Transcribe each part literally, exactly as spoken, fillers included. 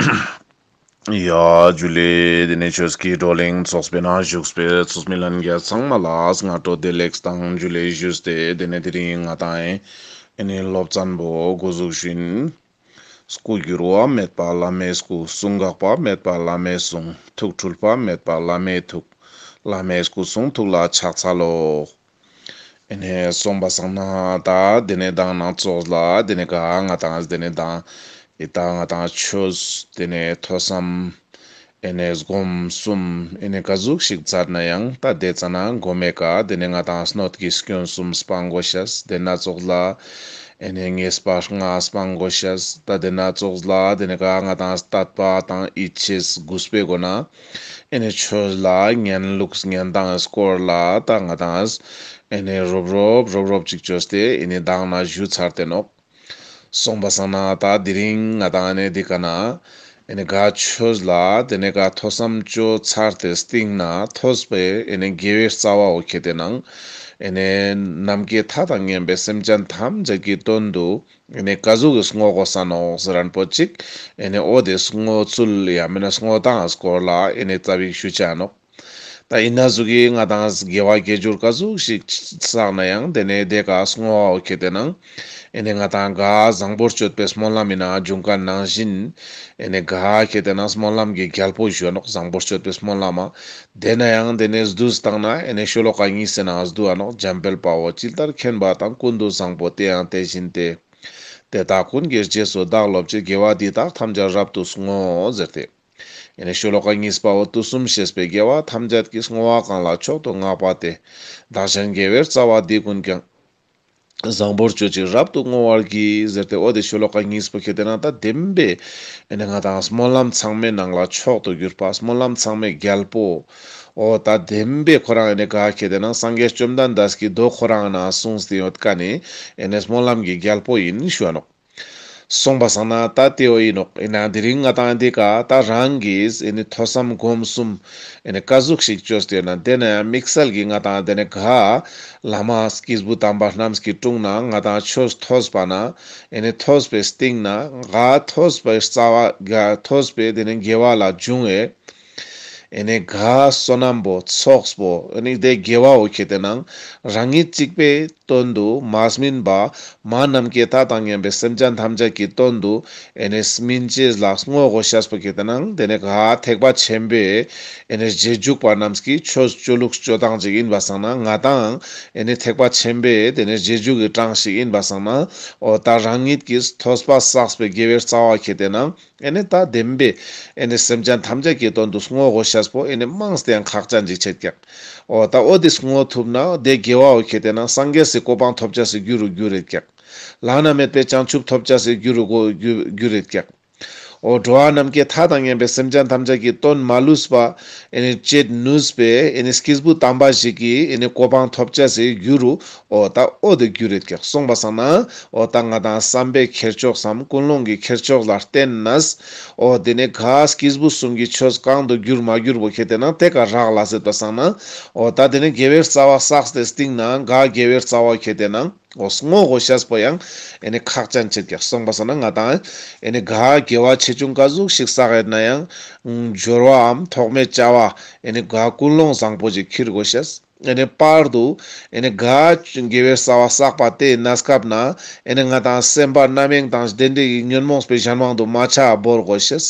ཡ་ཇུ་ལེ། དེ་ནས་ཆོས་ཀྱི་བགྲོ་གླེང་ཚོགས་པའི་ནང་བཞུགས་པའི་ཚོགས་མི་ལྷན་རྒྱས་ཚང་མ་ལ་སྔ་དྲོ་བདེ་ལེགས་དང་ཇུ་ལེ་ཞུས་ཏེ། དེ་ནས་དེ་རིང་ང་དང་ཨེ་ནི་སློབ་ཚན་པོ་འགོ་འཛུགས་ཤིན། སྐུ་འགྱུར་བ་མེད་པ་བླ་མའི་སྐུ། གསུང་འགག་པ་མེད་པ་བླ་མའི་གསུང་། ཐུགས་འཁྲུལ་པ་མེད་པ་བླ་མའི་ཐུགས། བླ་མའི་སྐུ་གསུང་ཐུགས་ལ་ཕྱག་འཚལ་ལོ། ཨེ་ནས་སོང་པ་སང་ན་ད་དེ་ནས་མདང་ནང་ཚོགས་ལ་དེ་ནས་ག་ང་དང་དེ་ནས་མདང་ཨི་ད་ང་དང་ཆོས་དེ་ནས་ཐོས་བསམ་ཨེ་ནས་སྒོམ་གསུམ་ཨེ་ནས་ག་ཟུག་ཞིག་མཛད་ན་ཡང་ད་དེ་ཙ་ན་མགོ་མའི་ཀ་དེ་ནས་ང་དང་སྣོད་ཀྱི་སྐྱོན་གསུམ་སྤང་དགོས་ཤེས། དེ་ན་ཚོགས་ལ་ཨེ་ནས་ཉེས་པ་ལྔ་སྤང་དགོས་ཤེས། ད་དེ་ན་ཚོགས་ལ་དེ་ནས་ག་ང་དང་དད་པ་དང་ཡིད་ཆེས་གུས་པའི་སྒོ་ན་ཨེ་ནས་ཆོས་ལ་ཉན་ལུགས་ཉན་སྟངས་སྐོར་ལ་ད་ང་དང་ཨེ་ནས་རོབ་རོབ་རོབ་རོབ་ཅིག་བཅོས་ཏེ་ཨེ་ནས་མདང་ན་ཞུ་ཚར་ཏེ་ནོག། སོང་པ་སང་ན་ད་དེ་རིང་ང་དང་ཨེ་ནས་འདི་ཀ་ན་ཨེ་ནས་ག་ཆོས་ལ་དེ་ནས་ག་ཐོས་བསམ་བཅོ་ཚར་ཏེ་སྟིང་ན་ཐོས་པའི་ཨེ་ནས་དགེ་བའི་རྩ་བ་འོ་ཁེ་ཏེ་ནང་ཨེ་ནས་ནམ་མཁའི་མཐའ་དང་མཉམ་པའི་སེམས་ཅན་ཐམས་ཅད་ཀྱི་དོན་དུ་ཨེ་ནས་ག་ཟུག་གི་བསྔོ་དགོས་ས་ནོག་ཟེར་རན་པོ་ཅིག་ཨེ་ནས་འོ་དེ་བསྔོ་ཚུལ་ཡང་མིན་ན་བསྔོ་སྟངས་སྐོར་ལ་ཨེ་ནས་རྩ་བའི་ཞུ་ཆ་ནོག། ད་ཨིན་ན་ཟུག་གི་ང་དང་དགེ་བ་དགེ་སྦྱོར་ག་ཟུག་ཞིག་བསགས་ན་ཡང་དེ་ནས་དེ་ཀ་བསྔོ་བ་འོ་ཁེ་ཏེ་ནང་ཨེ་ནས་ང་དང་ག་བཟང་པོར་སྤྱོད་པའི་སྨོན་ལམ་ཡིན་ན་འབྱུང་ཁན་ནང་བཞིན་ཨེ་ནས་ག་ཁེ་ཏེ་ནང་སྨོན་ལམ་གྱི་རྒྱལ་པོ་ཞུ་ནོག། བཟང་པོར་སྤྱོད་པའི་སྨོན་ལམ་མ་དེ་ན་ཡང་དེ་ནས་བསྡུས་བཏང་ན་ཨེ་ནས་ཤོ་ལོ་ཀ་གཉིས་སི་ནང་བསྡུ་བ་ནོག། འཇམ་དཔལ་དཔའ་བོས་ཇི་ལྟར་མཁྱེན་པ་དང་། ཀུན་ཏུ་བཟང་པོ་དེ་ཡང་དེ་བཞིན་ཏེ། དེ་དག་ཀུན་གྱི་རྗེས་སུ་བདག་སློབ་ཅིང་། དགེ་བ་འདི་དག་ཐམས་ཅད་རབ་ཏུ་བསྔོ། ཟེར་ཏེ། ཨེ་ནས་ཤོ་ལོ་ཀ་གཉིས་པ་བོ་དུས་གསུམ་གཤེགས་པའི་རྒྱལ་བ་ཐམས་ཅད་ཀྱི་བསྔོ་བ་གང་ལ་མཆོག་ཏུ་བསྔགས་པ་སྟེ། བདག་གཞན་དགེ་བའི་རྩ་བ་འདི་ཀུན་ཀྱང་། བཟང་པོར་སྤྱོད་ཅིང་རབ་ཏུ་བསྔོ་བར་བགྱི། ཟེར་ཏེ་འོ་དེ་ཤོ་ལོ་ཀ་གཉིས་པོ་ཁེ་ཏེ་ནང་ད་བདེན་པའི་ཨེ་ནས་ང་དང་སྨོན་ལམ་ཚང་མའི་ནང་ལ་མཆོག་ཏུ་གྱུར་པ་སྨོན་ལམ་ཚང་མའི་རྒྱལ་པོ། འོ་ད་བདེན་པའི་ཁོ་རང་ཨེ་ནས་ག་ཁེ་ཏེ་ནང་སངས་རྒྱས་བཅོམ་ལྡན་འདས་ཀྱི་མདོ་ཁོ་རང་ནང་གསུངས་ཏེ་ཡོད་ཀ་ནི་ཨེ་ནས་སྨོན་ལམ་གྱི་རྒྱལ་པོ་ཡིན་ཞུ་བ་ནོག། སོང་པ་སང་ན་ད་དེ་བོ་ཡིན་ནོག། ཡིན་ན་དེ་རིང་ང་དང་འདི་ཀ་ད་རང་གིས་ཨེ་ནི་ཐོས་བསམ་སྒོམ་གསུམ་ཨེ་ནི་ཀ་ཟུག་ཞིག་བཅོས་ཏེ་ཡོད་ན་དེ་ན་ཡང་དམིགས་བསལ་གྱི་ང་དང་དེ་ནས་ག་བླ་མ་སྐྱེས་བུ་དམ་པ་རྣམས་ཀྱི་དྲུང་ན་ང་དང་ཆོས་ཐོས་པ་ན་ཨེ་ནི་ཐོས་པའི་སྟེང་ན་ག་ཐོས་པའི་རྩ་བ་ག་ཐོས་པའི་དེ་ནས་དགེ་བ་ལ་འབྱུང་བའི་ཨེ་ནི་ག་བསོད་ནམས་པོ་ཚོགས་པོ་ཨེ་ནི་དེ་དགེ་བ་འོ་ཁེ་ཏེ་ནང་རང་ཉིད་གཅིག་པའི་དོན་དུ་མ་སྨིན་པ་མ་ནམ་མཁའི་མཐའ་དང་མཉམ་པའི་སེམས་ཅན་ཐམས་ཅད་ཀྱི་དོན་དུ་ཨེ་ནི་སྨིན་ཅེས་ལ་བསྔོ་དགོས་ཤེས་པོ་ཁེ་ཏེ་ནང་དེ་ནས་ག་ཐེག་པ་ཆེན་པོའི་ཨེ་ནི་རྗེས་འཇུག་པ་རྣམས་ཀྱི་ཆོས་སྤྱོད་ལུགས་སྤྱོད་སྟངས་ཅིག་ཡིན་པ་སང་ན་ང་དང་ཨེ་ནི་ཐེག་པ་ཆེན་པོའི་དེ་ནས་རྗེས་འཇུག་གི་གྲངས་ཤིག་ཡིན་པ་སང་ན་འོ་ད་རང་ཉིད་ཀྱིས་ཐོས་པ་བསགས་པའི་དགེ་བའི་རྩ་བ་ཁེ་ཏེ་ནང་ཨེ་ནི་ད་བདེན་པའི་ཨེ་ནི་སེམས་ཅན་ཐམས་ཅད་ཀྱི་དོན་དུ་བསྔོ་དགོས་ཤེས་པོ་ཨེ་ནི་མངས་ཏེ་ཡང་ཁག་ཅན་ཅིག་ཆེད་ཀྱག། འོ་ད་འོ་དེ་བསྔོ་ཐུབ་ན་དེ་དགེ་བ་འོ་ཁེ་ཏེ་ནང་སངས་རྒྱས་སི་གོ་འཕང་ཐོབ་ཅེས་སི་རྒྱུ་རུ་འགྱུར་རེད་ཀྱག། བླ་ན་མེད་པའི་བྱང་ཆུབ་ཐོབ་ཅེས་སི་རྒྱུ་རུ་གོ་རྒྱུ་རྒྱུ་རེད་ཀྱག། འོ་འགྲོ་བ་ནམ་མཁའི་མཐའ་དང་མཉམ་པའི་སེམས་ཅན་ཐམས་ཅད་ཀྱི་དོན་མ་ལུས་པ་ཨེ་ནི་བྱེད་ནུས་པའི་ཨེ་ནི་སྐྱེས་བུ་དམ་པ་ཞིག་གི་ཨེ་ནི་གོ་འཕང་ཐོབ་ཅེས་སི་རྒྱུ་རུ་འོ་ད་འོ་དེ་རྒྱུ་རེད་ཀྱག། སོང་པ་སང་ན་འོ་ད་ང་དང་བསམ་པའི་ཁྱེར་ཕྱོགས་སམ་ཀུན་སློང་གི་ཁྱེར་ཕྱོགས་ལ་བརྟེན་ནས་འོ་དེ་ནས་ག་སྐྱེས་བུ་གསུམ་གྱི་ཆོས་གང་དུ་འགྱུར་མ་འགྱུར་བོ་ཁེ་ཏེ་ནང་དེ་ཀ་རག་ལས་ཡོད་པ་སང་ན་འོ་ད་དེ་ནས་དགེ་བའི་རྩ་བ་བསགས་ཏེ་སྟིང་ན་ག་དགེ་བའི་རྩ་བ་ཁེ་ཏེ་ནང་འོ་བསྔོ་དགོས་ཤེས་པོ་ཡང་ཨེ་ནི་ཁག་ཅན་ཆེད་ཀྱག། སོང་པ་སང་ན་ང་དང་ཨེ་ནི་ག་དགེ་བ་ཆེ་ཆུང་ཀ་ཟུག་ཞིག་བསགས་ཡོད་ན་ཡང་འབྱོར་བའམ་ཐོགས་མེད་བྱ་བ་ཨེ་ནི་ག་ཀུན་སློང་བཟང་པོ་ཅིག་འཁྱེར་དགོས་ཤེས། ཨེ་ནི་བར་དུ་ཨེ་ནི་ག་དགེ་བའི་རྩ་བ་བསགས་པ་དེའི་གནས་སྐབས་ན་ཨེ་ནི་ང་དང་སེམས་པ་རྣམ་གཡེང་དང་དེ་འདྲའི་ཉོན་མོངས་པའི་གཞན་དབང་དུ་མ་ཆ་བོར་དགོས་ཤེས།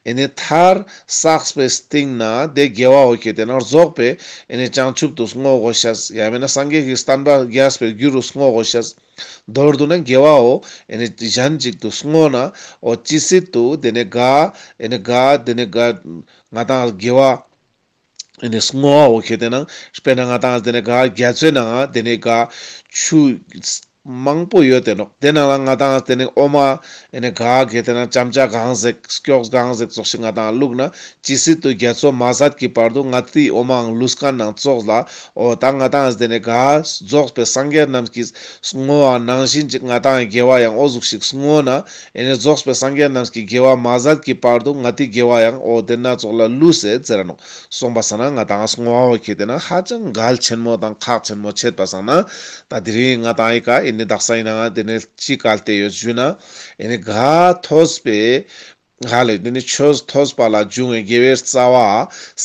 ཨེ་ནི་མཐར་བསགས་པའི་སྟེང་ན་དེ་དགེ་བ་འོ་ཁེ་ཏེ་ནང་རྫོགས་པའི་ཨེ་ནི་བྱང་ཆུབ་ཏུ་བསྔོ་དགོས་ཤེས། ཡང་མིན་ན་སངས་རྒྱས་ཀྱི་བསྟན་པ་རྒྱས་པའི་རྒྱུ་རུ་བསྔོ་དགོས་ཤེས། མདོར་བསྡུ་ན་དགེ་བ་འོ་ཨེ་ནི་གཞན་གཅིག་ཏུ་བསྔོ་ན་འོ་ཇི་སྲིད་དུ་དེ་ནས་ག་ཨེ་ནི་ག་དེ་ནས་ག་ང་དང་དགེ་བ་ཨེ་ནི་བསྔོ་བ་འོ་ཁེ་ཏེ་ནང་དཔེར་ན་ང་དང་དེ་ནས་ག་རྒྱ་མཚོའི་ནང་དེ་ནས་ག་ཆུ་མང་པོ་ཡོད་དེ་ནོག། དེ་ནང་ལ་ང་དང་དེ་ནས་འོ་མ་ཨེ་ནི་ག་ཁེ་ཏེ་ནང་ཅམ་ཅ་གང་ཟེག་སྐྱོགས་གང་ཟེག་ཙོགས་ཤིག་ང་དང་བླུགས་ན་ཇི་སྲིད་དུ་རྒྱ་མཚོ་མ་ཟད་ཀྱི་བར་དུ་ང་དེའི་འོ་མའང་ལུས་མཁན་ནང་ཙོགས་ལ་འོ་ད་ང་དང་དེ་ནས་ག་རྫོགས་པའི་སངས་རྒྱས་རྣམས་ཀྱིས་བསྔོ་བ་ནང་བཞིན་ཅིག་ང་དང་དགེ་བ་ཡང་འོ་ཟུག་ཞིག་བསྔོ་ན་ཨེ་ནི་རྫོགས་པའི་སངས་རྒྱས་རྣམས་ཀྱི་དགེ་བ་མ་ཟད་ཀྱི་བར་དུ་ང་དེའི་དགེ་བ་ཡང་འོ་དེ་ན་ཙོགས་ལ་ལུས་སེ་ཟེར་ར་ནོག། སོང་པ་སང་ན་ང་དང་བསྔོ་བ་འོ་ཁེ་ཏེ་ནང་ཧ་ཅང་གལ་ཆེན་མོ་དང་ཁག་ཆེན་མོ་ཆེད་པ་སང་ན་ད་དེ་རིང་ང་དང་ཨི་ཀ་ཨེ་ནི་དག་ས་ཡིན་ན་དེ་ནས་ཅི་གལ་ཏེ་ཡོད་ཞུ་ན་ཨེ་ནི་ག་ཐོས་པའི་ ཧ་ལེ་དེ་ནི་ཆོས་ཐོས་པ་ལ་འབྱུང་བའི་དགེ་བའི་རྩ་བ་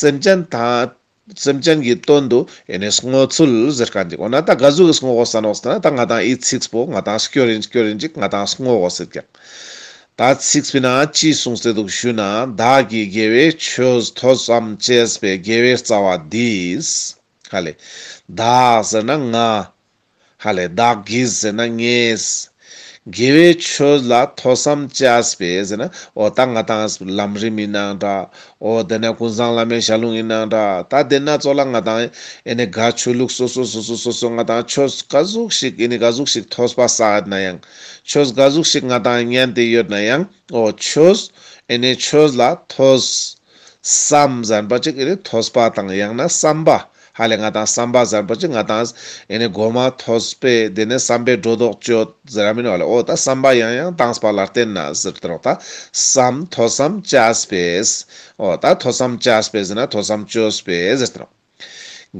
སེམས་ཅན་དང་སེམས་ཅན་གྱི་དོན་དུ་ཨེ་ནི་བསྔོ་ཚུལ་ཟེར་མཁན་ཅིག་འོ་ན་ད་ག་ཟུག་གི་བསྔོ་དགོས་ས་ནོག་ཟེར་ན་ད་ང་དང་ཨི་ཚིགས་པོ་ང་དང་སྐྱོར་ཡིན་སྐྱོར་ཡིན་ཅིག་ང་དང་བསྔོ་དགོས་ཟེར་ཀྱག་ད་ཚིགས་པའི་ནང་ཅི་གསུངས་ཏེ་འདུག་ཞུ་ན། བདག་གིས་དགེ་བའི་ཆོས་ཐོས་བསམ་བཅས་པའི་དགེ་བའི་རྩ་བ་འདིས། ཧ་ལེ། བདག་ཟེར་ན་ང་། ཧ་ལེ་བདག་གིས་ཟེར་ན་ངས། དགེ་བའི་ཆོས་ལ་ཐོས་བསམ་བཅས་པའི་ཟེར་ན་འོ་ད་ང་དང་ལམ་རིམ་ཡིན་ནའང་འདྲ། འོ་དེ་ནས་ཀུན་བཟང་བླ་མའི་ཞལ་ལུང་ཡིན་ནའང་འདྲ། ད་དེ་ན་ཙོགས་ལ་ང་དང་ཨེ་ནི་ག་ཆོས་ལུགས་སོ་སོ་སོ་སོ་སོ་སོ་ང་དང་ཆོས་ག་ཟུག་ཞིག་ཨེ་ནི་ག་ཟུག་ཞིག་ཐོས་པ་བསགས་ཡོད་ན་ཡང་། ཆོས་ག་ཟུག་ཞིག་ང་དང་ཉན་ཏེ་ཡོད་ན་ཡང་། འོ་ཆོས་ཨེ་ནི་ཆོས་ལ་ཐོས། བསམ་ཟེར་པོ་ཅིག་ཨེ་ནི་ཐོས་པ་དང་ཡང་ན་བསམ་པ། ཧ་ལེ་ང་དང་བསམ་པ་ཟེར་པོ་ཅིག་ང་དང་ཨེ་ནི་གོ་མ་ཐོས་པས་དེ་ནས་བསམ་པའི་སྒྲོ་འདོགས་གཅོད་ཟེར་ར་མིན་ནོག་ལེ། འོ་ད་བསམ་པ་ཡང་ཡང་བཏང་པ་ལ་བརྟེན་ན་ཟེར་ཏེ་ནོག་ད་བསམ་ཐོས་བསམ་བཅས་པས། འོ་ད་ཐོས་བསམ་བཅས་པས་ཟེར་ན་ཐོས་བསམ་བཅོས་པས་ཟེར་ཏེ་ནོག་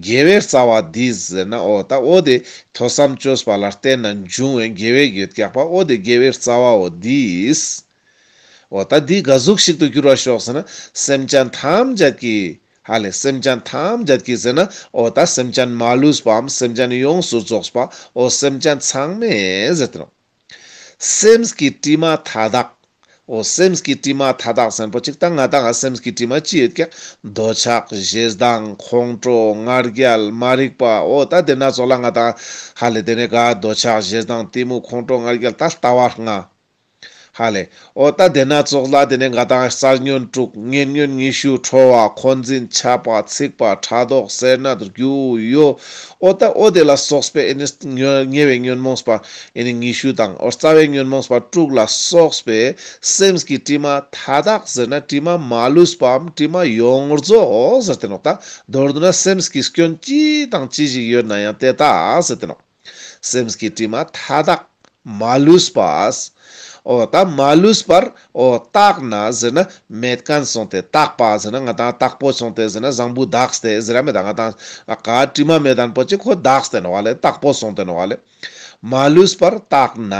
དགེ་བའི་རྩ་བ་འདིས་ཟེར་ན་འོ་ད་འོ་དེ་ཐོས་བསམ་བཅོས་པ་ལ་བརྟེན་ན་འབྱུང་བའི་དགེ་བའི་ཡོད་ཀྱག་པ་འོ་དེ་དགེ་བའི་རྩ་བའོ་འདིས། འོ་ད་འདི་ག་ཟུག་ཞིག་ཏུ་འགྱུར་བར་ཤོག་ཟེར་ན་སེམས་ཅན་ཐམས་ཅད་ཀྱི། ཧ་ལེ་སེམས་ཅན་ཐམས་ཅད་ཀྱི་ཟེར་ན་འོ་ད་སེམས་ཅན་མ་ལུས་པའམ་སེམས་ཅན་ཡོངས་སུ་རྫོགས་པ་འོ་སེམས་ཅན་ཚང་མས་ཟེར་ཏེ་ནོག་སེམས་ཀྱི་དྲི་མ་མཐའ་དག་འོ་སེམས་ཀྱི་དྲི་མ་མཐའ་དག་ཟེར་པོ་ཅིག་ད་ང་དང་ང་སེམས་ཀྱི་དྲི་མ་ཅི་ཡོད་ཀྱག་འདོད་ཆགས་ཞེ་སྡང་ཁོང་ཁྲོ་ང་རྒྱལ་མ་རིག་པ་འོ་ད་དེ་ན་ཙོགས་ལ་ང་དང་ཧ་ལེ་དེ་ནས་ག་འདོད་ཆགས་ཞེ་སྡང་གཏི་མུག་ཁོང་ཁྲོ་ང་རྒྱལ་ད་ལྟ་བ་ལྔ། ཧ་ལེ། འོ་ད་དེ་ན་ཙོགས་ལ་དེ་ནས་ང་དང་རྩ་ཉོན་དྲུག་ཉེ་ཉོན་ཉི་ཤུ་ཁྲོ་བ་འཁོན་འཛིན་ཆགས་པ་ཚིག་པ་ཕྲག་དོག་སེར་སྣ་རྒྱུ་ཡོ། འོ་ད་འོ་དེ་ལ་སོགས་པའི་ཨེ་ནི་ཉོ་ཉེ་བའི་ཉོན་མོངས་པ་ཨེ་ནི་ཉི་ཤུ་དང་འོ་རྩ་བའི་ཉོན་མོངས་པ་དྲུག་ལ་སོགས་པའི་སེམས་ཀྱི་དྲི་མ་མཐའ་དག་ཟེར་ན་དྲི་མ་མ་ལུས་པའམ་དྲི་མ་ཡོངས་རྫོགས་ཟེར་ཏེ་ནོག་ད་མདོར་བསྡུ་ན་སེམས་ཀྱི་སྐྱོན་ཅི་དང་ཅི་ཞིག་ཡོད་ན་ཡང་དེ་དག་ཟེར་ཏེ་ནོག་སེམས་ཀྱི་དྲི་མ་མཐའ་དག་མ་ལུས་པ། འོ་ད་མ་ལུས་པར་འོ་དག་ན་ཟེར་ན་མེད་མཁན་སོང་སྟེ་དག་པ་ཟེར་ན་ང་དང་དག་པོ་སོང་སྟེ་ཟེར་ན་བཟང་པོ་དག་སྟེ་ཟེར་ར་མེད་ད་ང་དང་ག་དྲི་མ་མེད་མཁན་པོ་ཅིག་ཁོ་དག་སྟེ་ནོག་ལེ་དག་པོ་སོང་སྟེ་ནོག་ལེ། མ་ལུས་པར་དག་ན།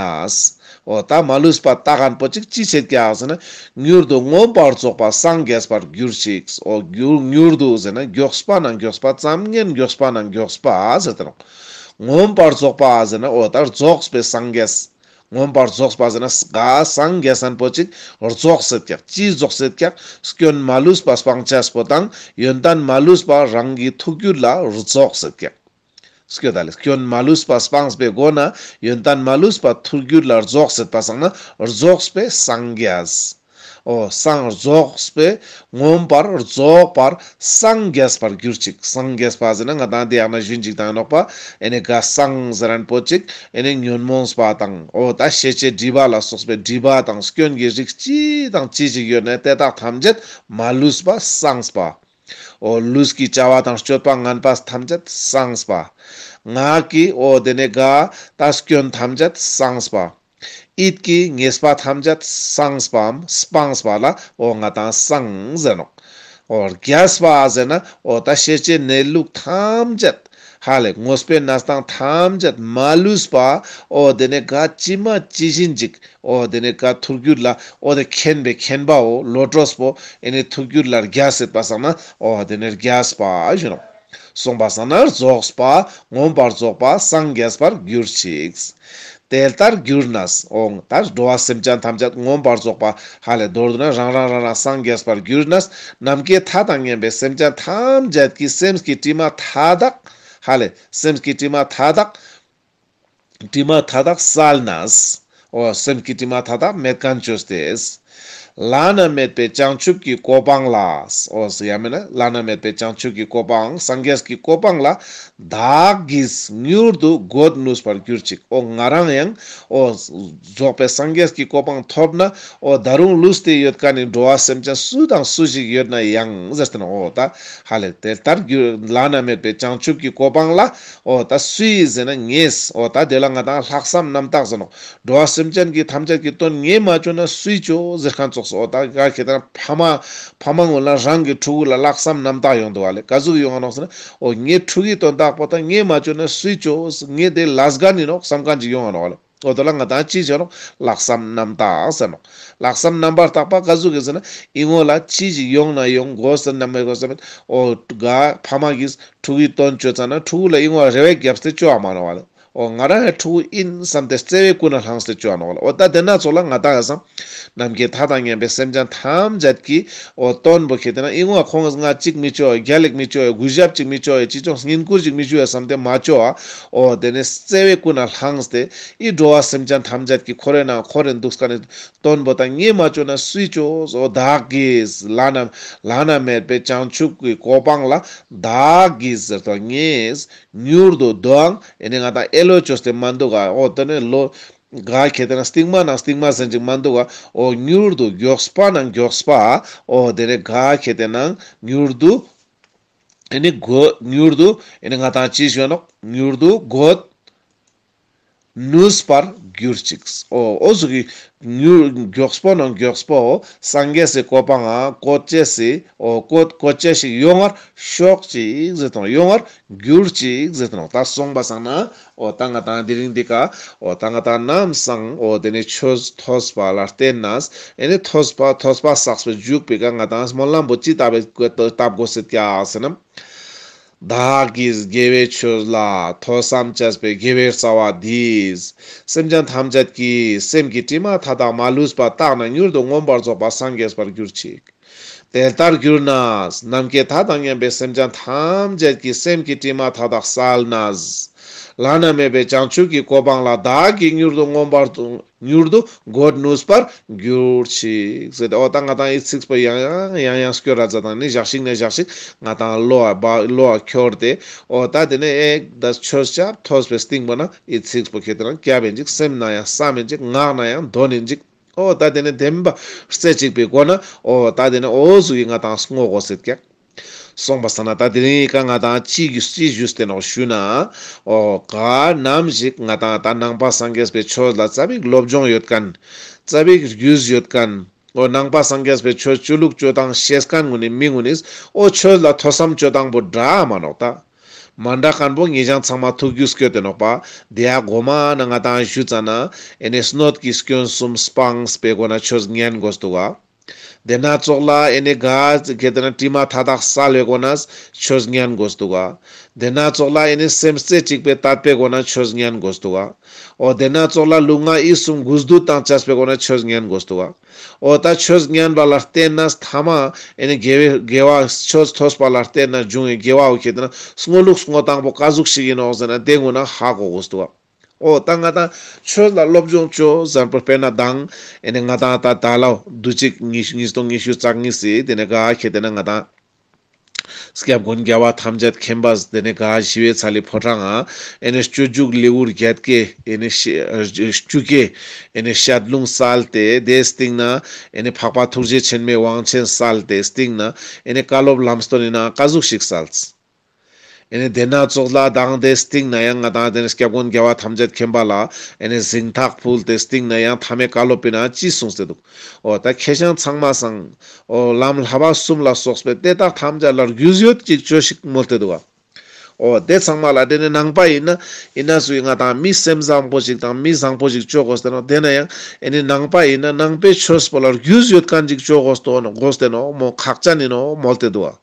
འོ་ད་མ་ལུས་པ་དག་མཁན་པོ་ཅིག་ཅི་བྱེད་ཀྱག་ཟེར་ན་མྱུར་དུ་མངོན་པར་རྫོགས་པ་སངས་རྒྱས་པར་གྱུར་ཅིག་འོ་མྱུར་མྱུར་དུ་ཟེར་ན་མགྱོགས་པ་ན་མགྱོགས་པ་ཙམ་ཉན་མགྱོགས་པ་ན་མགྱོགས་པ་ཟེར་ཏེ་ནོག་མངོན་པར་རྫོགས་པ་ཟེར་ན་འོ་ད་རྫོགས་པའི་སངས་རྒྱས། མངོན་པར་རྫོགས་པ་ཟེར་ན་ག་སངས་རྒྱས་མཁན་པོ་ཅིག་རྫོགས་སེད་ཀྱག་ཅི་རྫོགས་སེད་ཀྱག་སྐྱོན་མ་ལུས་པ་སྤང་ཅེས་པོ་དང་ཡོན་ཏན་མ་ལུས་པ་རང་གི་ཐུགས་རྒྱུད་ལ་རྫོགས་སེད་ཀྱག་སྐྱོན་ད་ལེ་སྐྱོན་མ་ལུས་པ་སྤངས་པའི་སྒོ་ན་ཡོན་ཏན་མ་ལུས་པ་ཐུགས་རྒྱུད་ལ་རྫོགས་སེད་པ་སང་ན་རྫོགས་པའི་སངས་རྒྱས། འོ་སངས་རྫོགས་པས་མངོན་པར་རྫོགས་པར་སངས་རྒྱས་པར་གྱུར་ཅིག་སངས་རྒྱས་པ་ཟེར་ན་ང་དང་དེ་ཡང་ན་ཞུན་ཅིག་དང་ནོག་པ། ཨེ་ནི་ག་སངས་ཟེར་མཁན་པོ་ཅིག་ཨེ་ནི་ཉོན་མོངས་པ་དང་འོ་ད་ཤེས་བྱའི་སྒྲིབ་པ་ལ་སོགས་པའི་སྒྲིབ་པ་དང་སྐྱོན་གྱི་རིགས་ཅི་དང་ཅི་ཞིག་ཡོད་ན་དེ་དག་ཐམས་ཅད་མ་ལུས་པ་སངས་པ། འོ་ལུས་ཀྱི་བྱ་བ་དང་སྤྱོད་པ་ངན་པ་ཐམས་ཅད་སངས་པ། ངག་གི་འོ་དེ་ནས་ག་ད་སྐྱོན་ཐམས་ཅད་སངས་པ། ཡིད་ཀྱི་ཉེས་པ་ཐམས་ཅད་སངས་པའམ་སྤངས་པ་ལ་འོ་ང་དང་སངས་ཟེར་ནོག་འོ་རྒྱས་པ་ཟེར་ན་འོ་ད་ཤེས་བྱའི་གནས་ལུགས་ཐམས་ཅད་ཧ་ལེ་དངོས་པོའི་གནས་སྟངས་ཐམས་ཅད་མ་ལུས་པ་འོ་དེ་ནས་ག་ཇི་མ་ཇི་བཞིན་ཅིག་འོ་དེ་ནས་ག་ཐུགས་རྒྱུད་ལ་འོ་དེ་མཁྱེན་པའི་མཁྱེན་པའོ་བློ་གྲོས་པོ་ཨེ་ནི་ཐུགས་རྒྱུད་ལ་རྒྱས་སེད་པ་སང་ན་འོ་དེ་ནས་རྒྱས་པ་ཞུ་ནོག་གསུངས་པ་སང་ན་རྫོགས་པ་མངོན་པར་རྫོགས་པ་སངས་རྒྱས་པར་གྱུར་ཅིག་དེ་ལྟར་གྱུར་ནས། འོང་ད་འགྲོ་བ་སེམས་ཅན་ཐམས་ཅད་མངོན་པར་རྫོགས་པ་ཧ་ལེ་མདོར་བསྡུ་ན་རང་རང་རང་རང་སངས་རྒྱས་པར་གྱུར་ནས་ནམ་མཁའི་མཐའ་དང་མཉམ་པའི་སེམས་ཅན་ཐམས་ཅད་ཀྱི་སེམས་ཀྱི་དྲི་མ་མཐའ་དག་ཧ་ལེ་སེམས་ཀྱི་དྲི་མ་མཐའ་དག་དྲི་མ་མཐའ་དག་བསལ་ནས། འོ་སེམས་ཀྱི་དྲི་མ་མཐའ་དག་མེད་མཁན་བཅོས་ཏེ། བླ་ན་མེད་པའི་བྱང་ཆུབ་ཀྱི་གོ་འཕང་ལ། འོ་ཡང་མིན་ན་བླ་ན་མེད་པའི་བྱང་ཆུབ་ཀྱི་གོ་འཕང་སངས་རྒྱས་ཀྱི་གོ་འཕང་ལ་བདག་གིས་མྱུར་དུ་འགོད་ནུས་པར་གྱུར་ཅིག་འོ་ང་རང་ཡང་འོ་རྫོགས་པའི་སངས་རྒྱས་ཀྱི་གོ་འཕང་ཐོབ་ན་འོ་ད་རུང་ལུས་ཏེ་ཡོད་མཁན་ནི་འགྲོ་བ་སེམས་ཅན་སུ་དང་སུ་ཞིག་ཡོད་ན་ཡང་ཟེར་ཏེ་ན་འོ་ད་ཧ་ལེ་དེ་ལྟར་གྱུར་བླ་ན་མེད་པའི་བྱང་ཆུབ་ཀྱི་གོ་འཕང་ལ་འོ་ད་སུ་ཡིས་ཟེར་ན་ངས་འོ་ད་དེ་ལ་ང་དང་ལྷག་བསམ་རྣམ་དག་ཟེར་ནོག་འགྲོ་བ་སེམས་ཅན་གྱི་ཐམས་ཅད་ཀྱི་དོན་ངས་མ་བཅོས་ན་སུས་བཅོ་ཟེར་མཁན་ཙོགས་སོ། འོ་ད་ག་ཁེ་ཏེ་ན་ཕ་མ་ཕ་མ་ངོ་ལ་རང་གི་ཕྲུ་གུ་ལ་ལྷག་བསམ་རྣམ་དག་ཡོང་འདུག་བ་ལེ། ག་ཟུག་ཡོང་ང་ནོག་ཟེར་ན་འོ་ངའི་ཕྲུ་གུའི་དོན་དག་པོ་ད་ངས་མ་བཅོས་ན་སུས་བཅོ། ངས་དེ་ལས་འགན་ཡིན་ནོག་བསམ་མཁན་ཅིག་ཡོང་ང་ནོག་བ་ལེ། འོ་དོ་ལ་ང་དང་ཅི་ཟེར་ནོག། ལྷག་བསམ་རྣམ་དག་ཟེར་ནོག། ལྷག་བསམ་རྣམ་པར་དག་པ་ག་ཟུག་གི་ཟེར་ན། ཨི་ངོ་ལ་ཅི་ཞིག་ཡོང་ན་ཡོང་དགོས་ཟེར་ན་མེད་དགོས་ཟེར་ན། འོ་ག་ཕ་མ་གིས་ཕྲུ་གུའི་དོན་ཅོ་ཙ་ན་ཕྲུ་གུ་ལ་ཨི་ངོ་རེ་བ་རྒྱབ་སྟེ་ཅོ་བ་མ་ནོག་པ་ལེ། འོ་ང་རང་ཡང་ཕྲུ་གུ་ཨིན་བསམ་སྟེ་བརྩེ་བའི་ཀུན་ནས་བསླངས་ཏེ་ཅོ་བ་ནོག་པ་ལེ། འོ་ད་དེ་ན་ཚོགས་ལ་ང་དང་ཡང་བསམ། ནམ་མཁའི་མཐའ་དང་མཉམ་པའི་སེམས་ཅན་ཐམས་ཅད་ཀྱི་འོ་དོན་པོ་ཁྱེར་ཏེ་ན་ཨི་ངོ་ཁོང་ང་ཅིག་མི་ཅོ་ཡ། རྒྱལ་ལེགས་མི་ཅོ་ཡ། གུས་ཞབས་ཅིག་མི་ཅོ་ཡ། ཅི་ཅོ་བསྙེན་བཀུར་ཅིག་མི་ཅོ་ཡ་བསམ་སྟེ་མ་ཅོ་བ། འོ་དེ་ནས་བརྩེ་བའི་ཀུན་ནས་བསླངས་ཏེ་ཨི་འགྲོ་བ་སེམས་ཅན་ཐམས་ཅད་ཀྱི་འཁོར་བའི་ནང་འཁོར་རེ་འདུག་ས་ནི་དོན་པོ་དང་ངས་མ་ཅོ་ན་སུས་ཅོ། འོ་བདག་གིས་བླ་ན་བླ་ན་མེད་པའི་བྱང་ཆུབ་ཀྱི་གོ་འཕང་ལ་བདག་གིས་ཟེར་དང་ངས་མྱུར་དུ་དོའང་ཨེ་ནི་ང་དང་ཨེ་ལོ་ཅོས་ཏེ་མ་འདུག་ག། འོ་དེ་ནས་ལོ་ག་ཁྱེར་ཏེ་ན་སྟིང་མ་ནང་སྟིང་མ་ཟེར་ཅིག་མ་འདུག་ག། འོ་མྱུར་དུ་མགྱོགས་པ་ནང་མགྱོགས་པ། འོ་དེ་ནས་ག་ཁྱེར་ཏེ་ན་མྱུར་དུ་ཨེ་ནི་གོ་མྱུར་དུ་ཨེ་ནི་ང་དང་ཅི་ཞུ་ནོག། མྱུར་དུ་གོ་ནུས་པར་གྱུར་ཅིག། འོ་འོ་ཟུག་གི་མྱུར་མགྱོགས་པོ་ནང་མགྱོགས་པོ་སངས་རྒྱས་སི་གོ་འཕང་ང་བཀོད་ཅེས་སི་འོ་བཀོད་བཀོད་ཅེས་ཤིག་ཡོང་ངར་ཤོག་ཅིག་ཟེར་དང་། ཡོང་ངར་གྱུར་ཅིག་ཟེར་དང་། ད་སོང་པ་སང་ན་འོ་ད་ང་དང་དེ་རིང་འདི་ཀ་འོ་ད་ང་དང་ནམ་སང་འོ་དེ་ནས་ཆོས་ཐོས་པ་ལ་བརྟེན་ནས་ཨེ་ནི་ཐོས་པ་ཐོས་པ་བསགས་པའི་འཇུག་པའི་ཀ་ང་དང་སྨོན་ལམ་པོ་ཅི་ལྟ་བུ་བཏབ་དགོས་སེད་ཀྱག་ཟེར་ན། བདག་གིས་དགེ་བའི་ཆོས་ལ་ཐོས་བསམ་བྱས་པའི་དགེ་བའི་རྩ་བ་འདིས། སེམས་ཅན་ཐམས་ཅད་ཀྱི་སེམས་ཀྱི་དྲི་མ་མཐའ་དག་མ་ལུས་པ་དག་ནས་མྱུར་དུ་མངོན་པར་རྫོགས་པ་སངས་རྒྱས་པར་གྱུར་ཅིག། དེ་ལྟར་གྱུར་ནས་ནམ་མཁའི་མཐའ་དང་མཉམ་པའི་སེམས་ཅན་ཐམས་ཅད་ཀྱི་སེམས་ཀྱི་དྲི་མ་མཐའ་དག་བསལ་ནས། བླ་ན་མེད་པའི་བྱང་ཆུབ་ཀྱི་གོ་འཕང་ལ་བདག་གིས་མྱུར་དུ་མངོན་པར་མྱུར་དུ་འགོད་ནུས་པར་གྱུར་ཅིག་ཟེར་ཏེ། འོ་ད་ང་དང་ཨི་ཚིགས་པོ་ཡང་ཡང་ཡང་ཡང་སྐྱོར་ར་ཛད་དང་ནི་ཞག་ཞིག་ནས་ཞག་ཞིག་ང་དང་བློ་ཨ་བ་བློ་ཨ་འཁྱོར་ཏེ། འོ་ད་དེ་ནས་ཨེ་ད་ཆོས་ཆབ་ཐོས་པའི་སྟིང་པོ་ན་ཨི་ཚིགས་པོ་ཁྱེར་ཏེ་ན་སྐྱབས་ཨིན་ཅིག། སེམས་ན་ཡང་བསམ་ཨིན་ཅིག། ངག་ན་ཡང་འདོན་ཨིན་ཅིག། འོ་ད་དེ་ནས་བདེན་པ་རྩེ་གཅིག་པའི་སྒོ་ན་འོ་ད་དེ་ནས་འོ་ཟུག་གི་ང་དང་བསྔོ་དགོས་སེད་ཀྱག། སོང་པ་སང་ན་ད་དེ་རིང་ཀ་ང་དང་ཅི་ཅི་ཞུས་ཏེ་ནོག་ཞུ་ན། འོ་ག་ནམ་ཞིག་ང་དང་ད་ནང་པ་སངས་རྒྱས་པའི་ཆོས་ལ་ཙ་པིག་སློབ་སྦྱོང་ཡོད་མཁན། ཙ་པིག་རྒྱུས་ཡོད་མཁན། འོ་ནང་པ་སངས་རྒྱས་པའི་ཆོས་ཆོས་ལུགས་སྤྱོད་སྟངས་ཤེས་མཁན་ངུ་ནི་མི་ངུ་ནིས་འོ་ཆོས་ལ་ཐོས་བསམ་སྤྱོད་སྟངས་པོ་འདྲ་མ་ནོག་ད། མ་འདྲ་མཁན་པོ་ངེད་ཅག་ཚང་མ་ཐུགས་རྒྱུས་སྐྱོད་དེ་ནོག་པ། དེ་ཡ་གོ་མ་ན་ང་དང་ཞུ་ཙ་ན་ཨེ་ནི་སྣོད་ཀྱི་སྐྱོན་གསུམ་སྤངས་པའི་སྒོ་ན་ཆོས་ཉན་དགོས་འདུག་ག། དེ་ན་ཙོགས་ལ་ཨེ་ནི་ག་ཁྱེར་ཏེ་ན་དྲི་མ་མཐའ་དག་བསལ་བའི་སྒོ་ནས་ཆོས་ཉན་དགོས་འདུག་ག། དེ་ན་ཙོགས་ལ་ཨེ་ནི་སེམས་རྩེ་གཅིག་པའི་དད་པའི་སྒོ་ནས་ཆོས་ཉན་དགོས་འདུག་ག། འོ་དེ་ན་ཙོགས་ལ་ལུས་ངག་ཡིད་གསུམ་གུས་འདུད་དང་བཅས་པའི་སྒོ་ནས་ཆོས་ཉན་དགོས་འདུག་ག། འོ་ད་ཆོས་ཉན་པ་ལ་བརྟེན་ནས་ཐ་མ་ཨེ་ནི་དགེ་བའི་དགེ་བ་ཆོས་ཐོས་པ་ལ་བརྟེན་ནས་འབྱུང་བའི་དགེ་བའོ་ཁྱེར་ཏེ་ན་བསྔོ་ལུགས་བསྔོ་སྟངས་པོ་ག་ཟུག་ཞིག་ཨིན་ནོག་ཟེར་ན་དེ་ངུ་ན་ཧ་གོ་དགོས་འདུག་ག། འོ་ད་ང་དང་ཆོས་ལ་སློབ་སྦྱོང་ཅོ་ཟེར་པོ་དཔེར་ན་དང་ཨེ་ནི་ང་དང་ད་ད་ལོ་དུས་ཅིག་ཉིས་ཉིས་སྟོང་ཉི་ཤུ་རྩ་གཉིས་སི་དེ་ནས་ག་ཁྱེར་ཏེ་ན་ང་དང་སྐྱབས་མགོན་རྒྱལ་བ་ཐམས་ཅད་མཁྱེན་པ་དེ་ནས་ག་ཞི་བའི་ཚལ་ལི་ཕོ་བྲང་ང་ཨེ་ནི་སྤྱོད་འཇུག་ལེའུ་བརྒྱད་ཀྱི་ཨེ་ནི་བཅུ་ཀའི་ཨེ་ནི་བཤད་ལུང་སལ་ཏེ་དེའི་སྟེང་ན་ཨེ་ནི་འཕགས་པ་ཐུགས་རྗེ་ཆེན་མོའི་དབང་ཆེན་སལ་ཏེ་སྟེང་ན་ཨེ་ནི་བཀའ་སློབ་ལམ་སྟོན་ཨིན་ན་ག་ཟུག་ཞིག་སལ། ཨེ་ནི་དེ་ན་ཙོགས་ལ་དང་དེ་སྟེང་ན་ཡང་ང་དང་དེ་ནི་སྐྱབས་མགོན་རྒྱལ་བ་ཐམས་ཅད་མཁྱེན་པ་ལ་ཨེ་ནི་གཟེངས་རྟགས་ཕུལ་ཏེ་སྟེང་ན་ཡང་མཐའ་མའི་བཀའ་སློབ་པོའི་ནང་ཅི་གསུངས་ཏེ་འདུག། འོ་ད་ཁྱེད་ཅག་ཚང་མ་སང་འོ་ལམ་བསླབ་པ་གསུམ་ལ་སོགས་པའི་དེ་དག་ཐམས་ཅད་ལ་རྒྱུས་ཡོད་ཅིག་ཅོས་ཤིག་མོལ་ཏེ་འདུག་ག། འོ་དེ་ཚང་མ་ལ་དེ་ནི་ནང་པ་ཨིན་ན་ཨིན་ན་སུ་ཡིན་ང་དང་མི་སེམས་བཟང་པོ་ཞིག་དང་མི་བཟང་པོ་ཞིག་ཅོ་དགོས་ཏེ་ནོག། དེ་ན་ཡང་ཨེ་ནི་ནང་པ་ཨིན་ན་ནང་པའི་ཆོས་པོ་ལ་རྒྱུས་ཡོད་མཁན་ཅིག་ཅོ་དགོས་ཏེ་ནོག་མོ་ཁག་ཅན་ཨིན་ནོག་མོལ་ཏེ་འདུག་ག།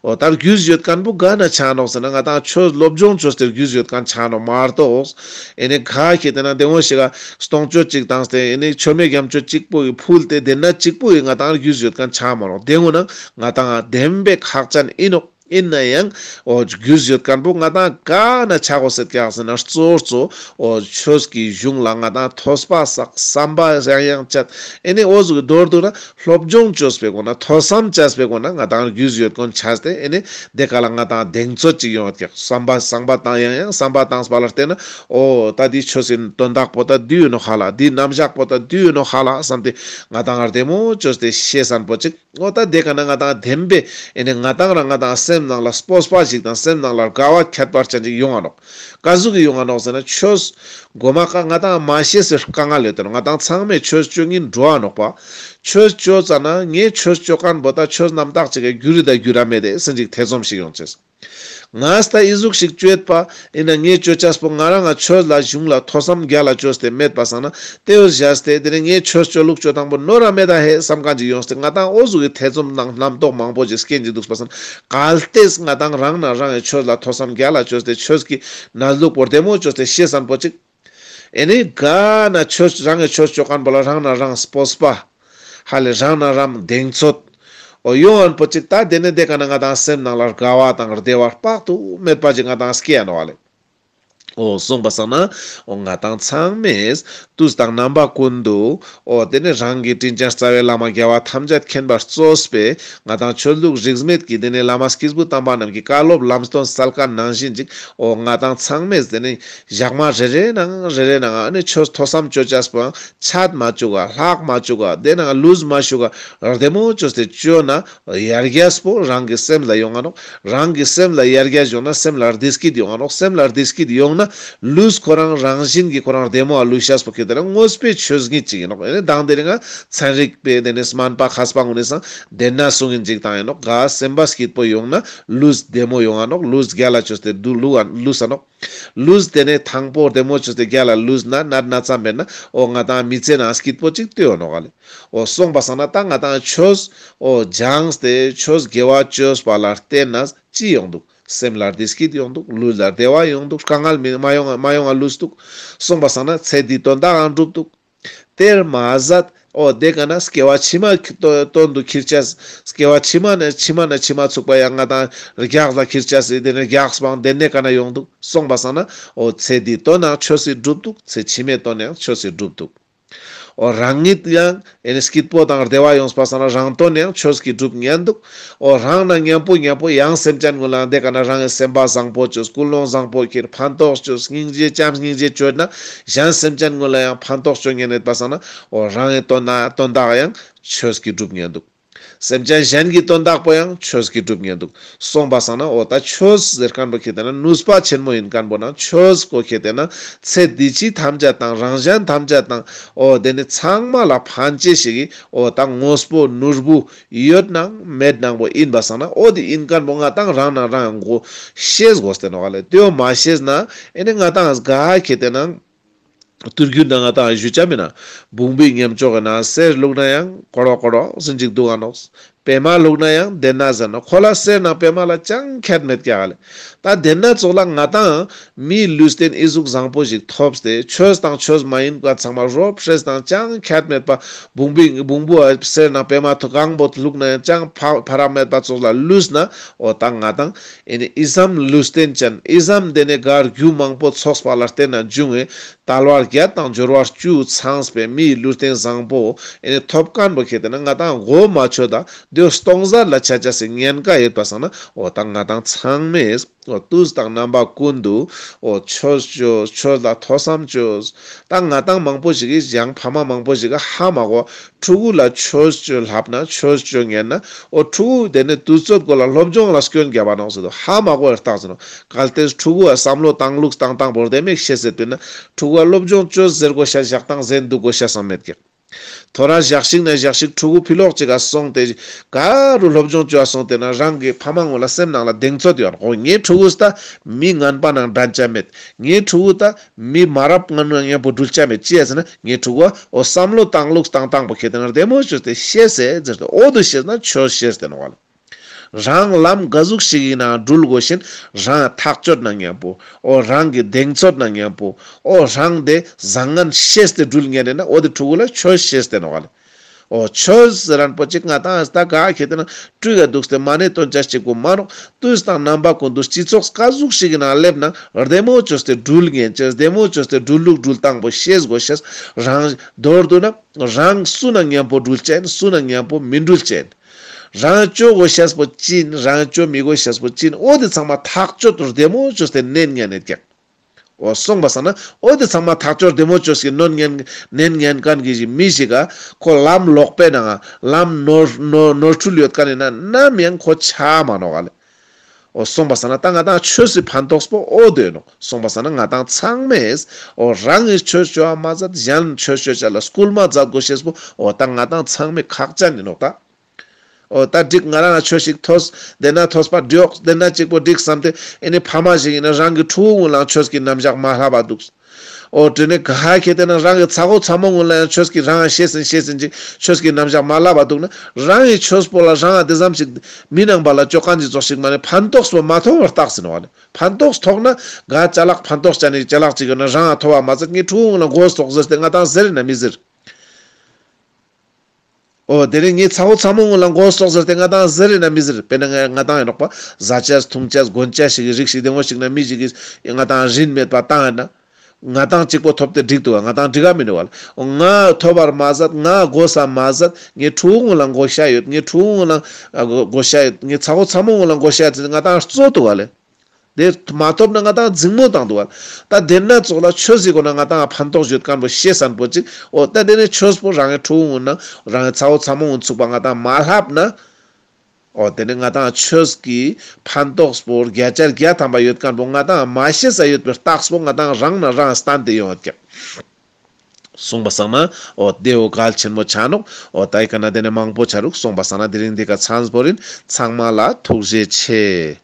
འོ་ད་རྒྱུས་ཡོད་མཁན་པོ་ག་ན་ཆ་ནོག་ཟེར་ན་ང་དང་ཆོས་སློབ་སྦྱོང་ཅོས་ཏེ་རྒྱུས་ཡོད་མཁན་ཆ་ནོག་མ་གཏོགས། ཨེ་ནི་ག་ཁྱེར་ཏེ་ན་དེ་ངོ་ཞིག་ག་སྟོང་མཆོད་ཅིག་བཏང་སྟེ་ཨེ་ནི་མཆོད་མེ་རྒྱ་མཆོད་གཅིག་པོ་ཕུལ་ཏེ་དེ་ན་གཅིག་པོ་ཡི་ང་དང་རྒྱུས་ཡོད་མཁན་ཆ་མ་ནོག། དེ་ངུ་ན་ང་དང་བདེན་པའི་ཁག་ཅན་ཨིན་ནོག། ཨིན་ན་ཡང་འོ་རྒྱུས་ཡོད་མཁན་པོ་ང་དང་ག་ན་ཆ་དགོས་སེད་ཀྱག་ཟེར་ན་གཙོ་བོ་གཙོ་འོ་ཆོས་ཀྱི་གཞུང་ལ་ང་དང་ཐོས་པ་བསགས་བསམ་པ་ཡང་ཡང་བཅད་ཨེ་ནི་འོ་ཟུག་གི་མདོར་བསྡུ་ན་སློབ་སྦྱོང་ཅོས་པའི་སྒོ་ན་ཐོས་བསམ་བཅས་པའི་སྒོ་ན་ང་དང་རྒྱུས་ཡོད་མཁན་ཆ་སྟེ་ཨེ་ནི་དེ་ཀ་ལ་ང་དང་གདེང་ཚོད་ཅིག་ཡོང་བ་ཀྱག། བསམ་པ་བསམ་པ་བཏང་ཡང་ཡང་བསམ་པ་བཏངས་པ་ལ་བརྟེན་ན་འོ་ད་འདི་ཆོས་སི་དོན་དག་པོ་ད་འདི་ཡོད་ནོག་ཧ་ལ། འདི་རྣམ་གཞག་པོ་ད་འདི་ཡོད་ནོག་ཧ་ལ་བསམ་སྟེ་ང་དང་བདེ་མོ་ཅོས་ཏེ་ཤེས་སན་པོ་ཅིག། འོ་ད་དེ་ཀ་ན་ང་དང་བདེན་པའི་ཨེ་ནི་ང་དང་རང་ང་དང་སེམས་ནང་ལ་སྤོབས་པ་ཞིག་དང་སེམས་ནང་ལ་དགའ་བ་ཁྱད་པར་ཅན་ཅིག་ཡོང་ང་ནོག། ག་ཟུག་གི་ཡོང་ང་ནོག་ཟེར་ན་ཆོས་གོ་མ་ཀ་ང་དང་མ་ཤེས་སི་དཀའ་ངལ་ཡོད་དེ་ནོག། ང་དང་ཚང་མས་ཆོས་ཅོ་ཉིན་འགྲོ་བ་ནོག་པ། ཆོས་ཅོ་ཙ་ན་ངས་ཆོས་ཅོ་མཁན་པོ་ད་ཆོས་རྣམ་དག་ཅིག་གི་རྒྱུ་རི་ད་རྒྱུ་ར་མེད་དེ་སེམས་ཅིག་ཐེ་ཚོམ་ཞིག་ཡོང་ཅེས། ངས་ད་ཨི་ཟུག་ཞིག་ཅོ་ཡོད་པ་ཡིན་ན་ངས་ཅོ་ཅེས་པོ་ང་རང་ང་ཆོས་ལ་གཞུང་ལ་ཐོས་བསམ་རྒྱལ་ལ་ཅོས་ཏེ་མེད་པ་སང་ན་དེ་བོ་བཞག་སྟེ་དེ་ནས་ངས་ཆོས་ཅོ་ལུགས་ཅོ་སྟངས་པོ་ནོར་ར་མེད་ད་ཧེ་བསམ་མཁན་ཅིག་ཡོང་སྟེ་ང་ཏང་འོ་ཟུག་གི་ཐེ་ཚོམ་དང་རྣམ་རྟོག་མང་པོ་ཅིག་སྐྱེ་ཡིན་འདུག་པ་སང་ན། གལ་ཏེ་ང་ཏང་རང་ན་རང་གི་ཆོས་ལ་ཐོས་བསམ་རྒྱལ་ལ་ཅོས་ཏེ་ཆོས་ཀྱི་གནས་ལུགས་པོ་བདེ་མོ་ཅོས་ཏེ་ཤེས་སན་པོ་ཅིག་ཨེ་ནི་ག་ན་ཆོས་རང་གི་ཆོས་ཅོ་མཁན་པོ་ལ་རང་ན་རང་སྤོབས་པ། ཧ་ལས་རང་ན་རང་གདེང་ཚོད། འོ་ཡོང་ཨན་པོ་ཅིག་ད་དེ་ནས་དེ་ཀ་ན་ང་ཏང་སེམས་ནང་ལ་དགའ་བ་དང་བདེ་བ་དཔག་ཏུ་མེད་པ་ཅིག་ང་ཏང་སྐྱེ་ཡ་ནོག་ལེ། འོ་སོང་པ་སང་ན་འོ་ང་ཏང་ཚང་མས་དུས་དང་རྣམ་པ་ཀུན་ཏུ་འོ་དེ་ནས་རང་གི་དྲིན་ཅན་རྩ་བའི་བླ་མ་རྒྱལ་བ་ཐམས་ཅད་མཁྱེན་པས་གཙོས་པའི་ང་ཏང་ཆོས་ལུགས་རིས་མེད་ཀྱི་དེ་ནས་བླ་མ་སྐྱེས་བུ་དམ་པ་རྣམས་ཀྱི་བཀའ་སློབ་ལམ་སྟོན་སྩལ་མཁན་ནང་བཞིན་ཅིག་འོ་ང་ཏང་ཚང་མས་དེ་ནས་ཞག་མ་རེ་རེ་ནང་རེ་རེ་ནང་ཨ་ནི་ཆོས་ཐོས་བསམ་ཅོ་ཅེས་པོའང་ཆད་མ་བཅུག་ག་ལྷག་མ་བཅུག་ག་དེ་ནང་ལུས་མ་བཅུག་ག་བདེ་མོ་ཅོས་ཏེ་ཅོ་ན་ཡར་རྒྱས་པོ་རང་གི་སེམས་ལ་ཡོང་ང་ནོག་རང་གི་སེམས་ལ་ཡར་རྒྱས་ཡོང་ན་སེམས་ལ་བདེ་སྐྱིད་ཡོང་ང་ནོག་སེམས་ལ་བདེ་སྐྱིད་ཡོང་ན་ལུས་ཁོ་རང་རང་བཞིན་གྱི་ཁོ་རང་བདེ་མོ་ལུས་ཤེས་པོ་ཁེ་དེ་ན་དངོས་པོའི་ཆོས་ཉིད་ཅིག་ཡིན་ནོག་ཨེ་ནི་དང་དེ་རིང་ང་ཚན་རིག་པའི་དེ་ནས་སྨན་པ་མཁས་པ་ངོ་ནས་སང་དེ་ན་གསུང་ཡིན་ཅིག་དང་ཡིན་ནོག་ག་སེམས་པ་སྐྱིད་པོ་ཡོང་ན་ལུས་བདེ་མོ་ཡོང་ང་ནོག་ལུས་རྒྱལ་ལ་ཅོས་ཏེ་དུ་ལུས་ལུས་ས་ནོག་ལུས་དེ་ནས་ཐང་པོ་བདེ་མོ་ཅོས་ཏེ་རྒྱལ་ལ་ལུས་ན་ནད་ན་ཚ་མེད་ན་འོ་ང་ཏང་མི་ཚེ་ནང་སྐྱིད་པོ་ཅིག་ལྟོས་ཡོང་ནོག་ལེ། འོ་སོང་པ་སང་ན་ད་ང་ཏང་ཆོས་འོ་སྦྱངས་ཏེ་ཆོས་དགེ་བ་ཅོས་པ་ལ་བརྟེན་ན་ཅི་ཡོང་འདུག་སེམས་ལ་བདེ་སྐྱིད་ཡོང་འདུག་ལུས་ལ་བདེ་བ་ཡོང་འདུག་དཀའ་ངལ་མི་མ་ཡོང་ང་མ་ཡོང་ང་ལུས་འདུག་སོང་པ་སང་ན་ཚེ་འདིའི་དོན་དག་འང་འགྲུབ་འདུག་དེར་མ་ཟད་འོ་དེ་ཀ་ན་སྐྱེ་བ་ཕྱི་མ་དོན་དུ་ཁྱེར་ཅེས། སྐྱེ་བ་ཕྱི་མ་ནས་ཕྱི་མ་ནས་ཕྱི་མ་ཚུགས་པ་ཡང་ང་ཏང་རྒྱགས་ལ་ཁྱེར་ཅེས་སི་དེ་ནས་རྒྱགས་པའང་དེ་ནས་ཀ་ན་ཡོང་འདུག་སོང་པ་སང་ན་འོ་ཚེ་འདིའི་དོན་ནང་ཆོས་སི་འགྲུབ་འདུག་ཚེ་ཕྱི་མའི་དོན་ཡང་ཆོས་སི་འགྲུབ་འདུག་འོ་རང་ཉིད་ཡང་ཨེ་ནི་སྐྱིད་པོ་དང་བདེ་བ་ཡོངས་པ་སང་ན་རང་དོན་ཡང་ཆོས་ཀྱི་སྒྲུབ་ཉན་འདུག་འོ་རང་ན་མཉམ་པོ་མཉམ་པོ་ཡང་སེམས་ཅན་ཀུན་ལ་དེ་ཀ་ན་རང་གི་སེམས་པ་བཟང་པོ་ཅོས། ཀུན་སློང་བཟང་པོ་ཁྱེར། ཕན་ཐོགས་ཅོས། སྙིང་རྗེ་བྱམས་སྙིང་རྗེ་ཅོས་ན་གཞན་སེམས་ཅན་ཀུན་ལ་ཡང་ཕན་ཐོགས་ཅོ་ཉན་ཡོད་པ་སང་ན་འོ་རང་གི་དོན་ན་དོན་དག་ཡང་ཆོས་ཀྱི་སྒྲུབ་ཉན་འདུག་སེམས་ཅན་གཞན་གྱི་དོན་དག་པོ་ཡང་ཆོས་ཀྱི་སྒྲུབ་ཉན་འདུག་སོང་པ་སང་ན་འོ་ད་ཆོས་ཟེར་མཁན་པོ་ཁེ་དེ་ན་ནུས་པ་ཆེན་མོ་ཡིན་མཁན་པོ་ན་ཆོས་པོ་ཁེ་དེ་ན་ཚེ་འདི་ཕྱི་ཐམས་ཅད་དང་རང་གཞན་ཐམས་ཅད་དང་འོ་དེ་ནི་ཚང་མ་ལ་ཕན་ཅེས་ཤིག་གི་འོ་ད་དངོས་པོ་ནོར་བུ་ཡོད་ནང་མེད་ནང་པོ་ཡིན་པ་སང་ན་འོ་དེ་ཡིན་མཁན་པོ་ང་ཏང་རང་ན་རང་གོ་ཤེས་དགོས་ཏེ་ནོག་ལེ། དེ་བོ་མ་ཤེས་ན་ཨེ་ནི་ང་ཏང་ག་ཁེ་དེ་ན་ཐུར་རྒྱུད་ན་ང་ཏང་ཞུ་ཆ་མེད་ན་བོང་བུའི་ཉམས་ཅོག་གི་ན་གསེར་བླུགས་ན་ཡང་ཀོ་རོ་ཀོ་རོ་ཟིན་ཅིག་འདུག་ག་ནོག་པད་མ་བླུགས་ན་ཡང་དེ་ན་ཟེར་ན་ཁོ་ལ་གསེར་ནང་པད་མ་ལ་ཅང་ཁྱད་མེད་ཀྱག་ལེ། ད་དེ་ན་ཙོགས་ལ་ང་ཏང་མིའི་ལུས་རྟེན་ཨི་ཟུག་བཟང་པོ་ཞིག་ཐོབ་སྟེ་ཆོས་དང་ཆོས་མ་ཡིན་པ་ཚང་མ་རོབ་ཧྲེས་དང་ཅང་ཁྱད་མེད་པ་བོང་བུའི་བོང་བུ་གསེར་ནང་པད་མ་ཐོ་གང་པོ་བླུགས་ན་ཡང་ཅང་ཕ་ཕ་ར་མེད་པ་ཙོགས་ལ་ལུས་ན་འོ་ད་ང་ཏང་ཨེ་ནི་ཨི་ཙམ་ལུས་རྟེན་ཅན་ཨི་ཙམ་དེ་ནས་གར་རྒྱུ་མང་པོ་ཚོགས་པ་ལ་བརྟེན་ན་འབྱུང་བའི་དལ་བ་བརྒྱད་དང་འབྱོར་བ་བཅུ་ཚང་བའི་མིའི་ལུས་རྟེན་བཟང་པོ་ཨེ་ནི་ཐོབ་མཁན་པོ་ཁེ་དེ་ན་ང་ཏང་མགོ་མ་ཆོད་ད་དེ་སྟོང་ཟད་ལ་ཆ་ཆ་སི་ཉེན་ཁ་ཡོད་པ་སང་ན་འོ་ད་ང་ཏང་ཚང་མས་འོ་དུས་དང་རྣམ་པ་ཀུན་ཏུ་འོ་ཆོས་ཅོས། ཆོས་ལ་ཐོས་བསམ་ཅོས། ད་ང་ཏང་མང་པོ་ཞིག་གིས་ཡང་ཕ་མ་མང་པོ་ཞིག་གིས་ཧ་མ་གོ་ཕྲུ་གུ་ལ་ཆོས་ཅོ་ལབ་ན་ཆོས་ཅོ་ཉན་ན་འོ་ཕྲུ་གུ་དེ་ནས་དུས་ཚོད་གོ་ལ་སློབ་སྦྱོང་ལ་སྐྱོན་རྒྱབ་པ་ནོག་ཟེར་དུ་ཧ་མ་གོ་ཡར་བཏགས་ཟེར་ནོག་གལ་ཏེ་ཕྲུ་གུ་བ་བསམ་བློ་བཏང་ལུགས་བཏང་སྟངས་པོ་དེ་མེད་ཤེས་ཟེར་དུས་ན་ཕྲུ་གུ་བ་སློབ་སྦྱོང་ཅོས་ཟེར་དགོས་ཤ་བཞག་སྟངས་ཟེར་འདུག་དགོས་ཤ་བསམ་མེད་ཀྱག་ཐོ་ར་ཞག་ཞིག་ན་ཞག་ཞིག་ཕྲུ་གུ་ཕི་ལོག་ཅིག་ག་སོང་སྟེ་ག་རུ་སློབ་སྦྱོང་ཅོ་བ་སོང་སྟེ་ན་རང་གི་ཕ་མ་ངོ་ལ་སེམས་ནང་ལ་གདེང་ཚོད་ཡོད། འོ་ངའི་ཕྲུ་གུ་ད་མི་ངན་པ་ནང་འགྲན་ཆ་མེད། ངའི་ཕྲུ་གུ་ད་མི་མ་རབས་ངན་པ་མཉམ་པོ་འགྲུལ་ཆ་མེད། ཅི་ཡ་ཟེར་ན་ངའི་ཕྲུ་གུ་འོ་བསམ་བློ་བཏང་ལུགས་བཏང་སྟངས་པོ་ཁེ་དེ་ན་བདེ་མོ་ཅོས་ཏེ་ཤེས་ཟེར་ཟེར་ཏེ་འོ་དུ་ཤེས་ན་ཆོས་ཤེས་ཏེ་ནོག་ལེ། རང་ལམ་ག་ཟུག་ཞིག་ཡིན་ན་འགྲུལ་དགོས་ཤིན་རང་ཐག་ཆོད་ན་མཉམ་པོ་འོ་རང་གི་གདེང་ཚོད་ན་མཉམ་པོ་འོ་རང་དེ་བཟང་ངན་ཤེས་ཏེ་འགྲུལ་ཉན་ན་འོ་དེ་ཕྲུ་གུ་ལ་ཆོས་ཤེས་ཏེ་ནོག་ལེ། འོ་ཆོས་ཟེར་རན་པོ་ཅིག་ང་ཏང་ད་ག་ཁེ་དེ་ན་སྤྲུལ་ག་འདུག་སྟེ་མ་ཎི་འདོན་ཆ་ཅིག་པོ་མ་ནོག་དུས་དང་རྣམ་པ་ཀུན་ཏུ་སྤྱི་ཚོགས་ག་ཟུག་ཞིག་ཡིན་ན་སླེབས་ན་བདེ་མོ་ཅོས་ཏེ་འགྲུལ་ཉན་ཅེས་བདེ་མོ་ཅོས་ཏེ་འགྲུལ་ལུགས་འགྲུལ་སྟངས་པོ་ཤེས་དགོས་ཤེས། རང་མདོར་བསྡུ་ན་རང་སུ་ན་མཉམ་པོ་འགྲུལ་ཅེན་སུ་ན་མཉམ་པོ་མི་འགྲུལ་ཅེན། རང་ཅོ་དགོས་ཤེས་པོ་ཅི་ཡིན། རང་ཅོ་མི་དགོས་ཤེས་པོ་ཅི་ཡིན། འོ་དེ་ཚང་མ་ཐག་ཆོད་བདེ་མོ་ཅོས་ཏེ་ནན་ཉན་ནེ་ཀྱག་འོ་སོང་པ་སང་ན་འོ་དེ་ཚང་མ་ཐག་ཆོད་བདེ་མོ་ཅོས་ཏེ་ནན་ཉན་ནན་ཉན་མཁན་གྱི་མི་ཞིག་ག་ཁོ་ལམ་ལོག་པའི་ནང་ལམ་ནོར་ནོར་ནོར་འཁྲུལ་ཡོད་མཁན་ཡིན་ན་ནམ་ཡང་ཁོ་ཆ་མ་ནོག་ལེ། འོ་སོང་པ་སང་ན་ད་ང་ཏང་ཆོས་སི་ཕན་ཐོགས་པོ་འོ་དོ་ནོག་སོང་པ་སང་ན་ང་ཏང་ཚང་མས་འོ་རང་གི་ཆོས་ཅོ་བ་མ་ཟད་གཞན་ཆོས་ཅོ་ཅེས་ལ་སྐུལ་མ་མཛད་དགོས་ཤེས་པོ་འོ་ད་ང་ཏང་ཚང་མས་ཁག་ཅན་ཡིན་ནོག་ད། འོ་ད་འགྲིག་ང་རང་ཆོས་ཤིག་ཐོས། དེ་ན་ཐོས་པ་འགྲིག་དེ་ན་གཅིག་པོ་འགྲིག་བསམ་སྟེ་ཨེ་ནི་ཕ་མ་ཞིག་ཡིན་ན་རང་གི་ཕྲུ་གུ་གུན་ལ་ཆོས་ཀྱི་རྣམ་གཞག་མ་ལྷབ་པ་འདུག་འོ་དེ་ནི་ག་ཧ་ཁེ་དེ་ན་རང་གི་ཚ་བོ་ཚ་མོ་གུན་ལ་ཡང་ཆོས་ཀྱི་རང་ཤེས་ཟིན་ཤེས་ཟིན་ཅིག་ཆོས་ཀྱི་རྣམ་གཞག་མ་ལྷབ་པ་འདུག་ན་རང་གི་ཆོས་པོ་ལ་རང་དེ་ཙམ་ཞིག་མི་ནང་པ་ལ་ཅོ་ཁན་ཅིག་ཙོགས་ཤིག་མ་ནི་ཕན་ཐོགས་པོ་མ་ཐོབ་པར་རྟགས་ཟིན་བ་ནི། ཕན་ཐོགས་ཐོགས་ན་ག་ཅ་ལག་ཕན་ཐོགས་ཅ་ནི་ཅ་ལག་ཅིག་ཡོད་ན་རང་ཐོབ་པ་མ་ཟད་ངའི་ཕྲུ་གུ་གུན་ལ་མགོ་སོག་ཟེར་ཏེ་ང་དང་ཟེར་ན་མི་ཟེར། འོ་དེ་རིང་ངའི་ཚ་བོ་ཚ་མོ་གུན་ལ་མགོ་སོག་ཟེར་ཏེ་ང་དང་ཟེར་ན་མི་ཟེར། དཔེར་ན་ང་ང་དང་ཡིན་ནོག་པ་ཟ་ཅས་འཐུང་ཅས་གོན་ཅས་ཤིག་གི་རིགས་ཤིག་དེ་མོ་ཞིག་ན་མི་ཞིག་གིས་ང་དང་རིན་མེད་པ་བཏང་ཡིན་ན། ང་དང་གཅིག་པོ་ཐོབ་སྟེ་འགྲིག་འདུག་ག་ང་དང་འགྲིག་ག་མི་འདུག་ག་ལེ། ང་ཐོབ་པར་མ་ཟད་ང་དགོས་ས་མ་ཟད་ངའི་ཕྲུ་གུ་གུན་ལ་དགོས་ཤ་ཡོད། ངའི་ཕྲུ་གུ་གུན་ལ་དགོས་ཤ་ཡོད། ངའི་ཚ་བོ་ཚ་མོ་གུན་ལ་དགོས་ཤ་ཡོད་ང་དང་རྩོད་འདུག་ག་ལེ། དེ་མ་ཐོབ་ན་ང་དང་འཛིང་མོ་བཏང་འདུག་ག་ལེ། ད་དེ་ན་ཙོགས་ལ་ཆོས་སི་སྒོ་ན་ང་དང་ཕན་ཐོགས་ཡོད་ཁན་པོ་ཤེས་སན་པོ་ཅིག་འོ་ད་དེ་ནི་ཆོས་པོ་རང་གི་ཕྲུ་གུ་གུན་ན་རང་གི་ཚ་བོ་ཚ་མོ་གུན་ཚུགས་པ་ང་དང་མ་ལྷབ་ན། འོ་དེ་ནི་ང་དང་ཆོས་ཀྱི་ཕན་ཐོགས་པོ་བརྒྱ་ཆ་བརྒྱ་ཐམ་པ་ཡོད་ཁན་པོ་ང་དང་མ་ཤེས་ས་ཡོད་པའི་རྟགས་པོ་ང་དང་རང་ན་རང་སྟན་ཏེ་ཡོང་ཡོད་ཀྱག་སོང་པ་སང་ན་འོ་དེ་བོ་གལ་ཆེན་མོ་ཆ་ནོག་འོ་ད་ཡི་ཀ་ན་དེ་ནི་མང་པོ་ཆ་རུག་སོང་པ་སང་ན་དེ་རིང་འདི་ཀ་ཚང་པོ་རིན། ཚང་མ་ལ་ཐུགས་རྗེ་ཆེ།